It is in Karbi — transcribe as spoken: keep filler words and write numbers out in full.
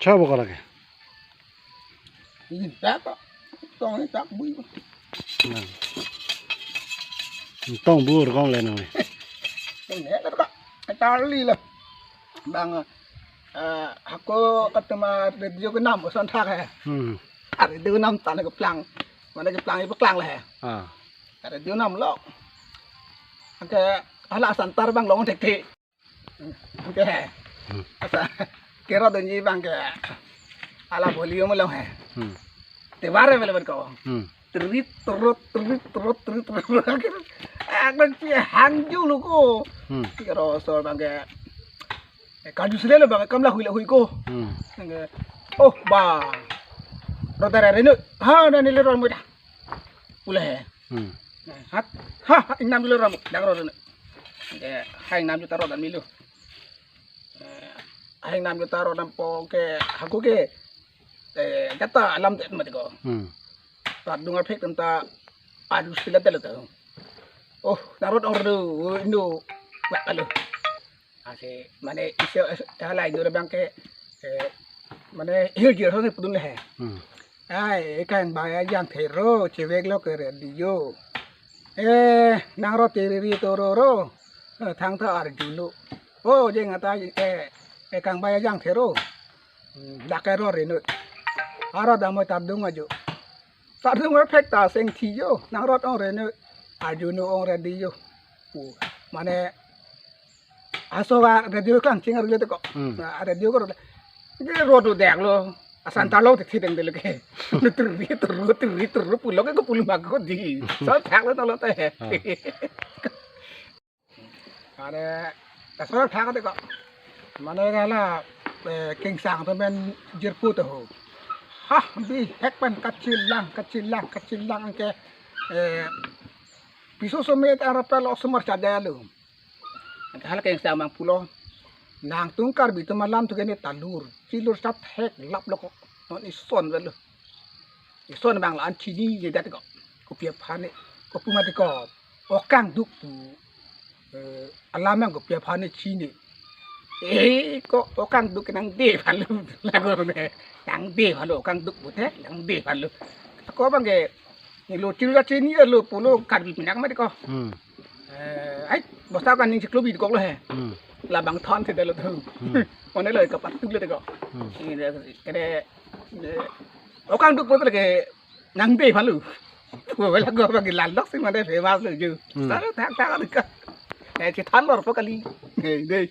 Cha bo kalake. Intak kok. Tong intak bui. Nah. Tong bur kong le nang. Tong ne kok. Charli lo. Bang, eh, ako ketema radio kenam bosan thak he. Hmm. Hari radio kenam tan keplang. Mane keplang ipeklang le he. Ah. Hari radio kenam lo. Anke hala santar bang long thekthek. Anke. Hmm. Asa kero donji bang ke. Hala volume long he. Hmm. Te bare bele ko. Hmm. Trit trot, trit trot, trit trot. Akhirnya, eh, kan si hangju lo ko. Hmm. Kero so bang ke. Eh, kaju sile lo bang, kam lahui lahui ko. Hmm. Bang ke. Oh, bang. Rot ra renu. Ha, na nilo ron muda. Ule he. Hmm. Hat. Ha, ha, ingnam nilo ron. Dak ron. Eh, ha ingnam juta ron dan milo. Eh, ha ingnam juta ron dan po ke, hako ke. Eh, kata alam det mati ko. Hmm. Tardung aphek tenta adu sila telo to. Oh, narot ong redu, indo, wak alo. Asi, mane iso, eh, halai indo bang ke, eh, mane hil jir so pudun le he. Hmm. Ai, ekang baya jang thero, chevek lo ke radio. Eh, nang ro teriri tororo, eh, thangta arjuno. Oh, jeng ata, eh, ekang baya jang thero. Hmm, dak ke ro renu. Aro damo tardung ajo. Tardung aphek ta seng thijo. Nang rot ong renu. Arjuno ong radio. Pu. Mane aso ga radio kang ching arlo te ko. Hmm. Na radio ko. Ke ro do dek lo. Asan ta lo te thideng de lo ke. Lu tiri turu tiri turu pulo ke ko pulu mag ko di. So thak lo no lo te. Ah. Are, ta so thak de ko. Mane hala, eh, Kengsang to men jirpo to ho. Ha, bihek pen kachilang, kachilang, kachilang ke, eh, piso somit arapel osomar chadai lo. Hala Kengsang bang pulo. Nangtum Karbi atum alam tu ke ne talur. Chilur sat hek lap lo ko. Non ison velo. Ison bang la-an chini je dat ko. Kopi aphan ne. Kopi mati ko. Okang duk pu. Eh, alam yang kopi aphan ne chini. Eh, ko okang duk nangde aphan lo. Lagu ne. Nangde aphan lo, okang duk pu te, nangde aphan lo. Ko bang ke, ni lo chil ka chini lo pulo Karbi pinak mati ko. Hmm. Eh, ai, bosta kan ning chiklo bid kok lo he. Hmm. Labang thon si dalo tu. Hmm. Mane lo kapat tu le ko. Hmm. Ini dia, kene, eh, okang duk pu te ke nangde aphan lo. Wala go bagi lalok si mane famous lo ju. Hmm. Selalu thak thak ka. Eh, si than lor po kali. Eh, dei.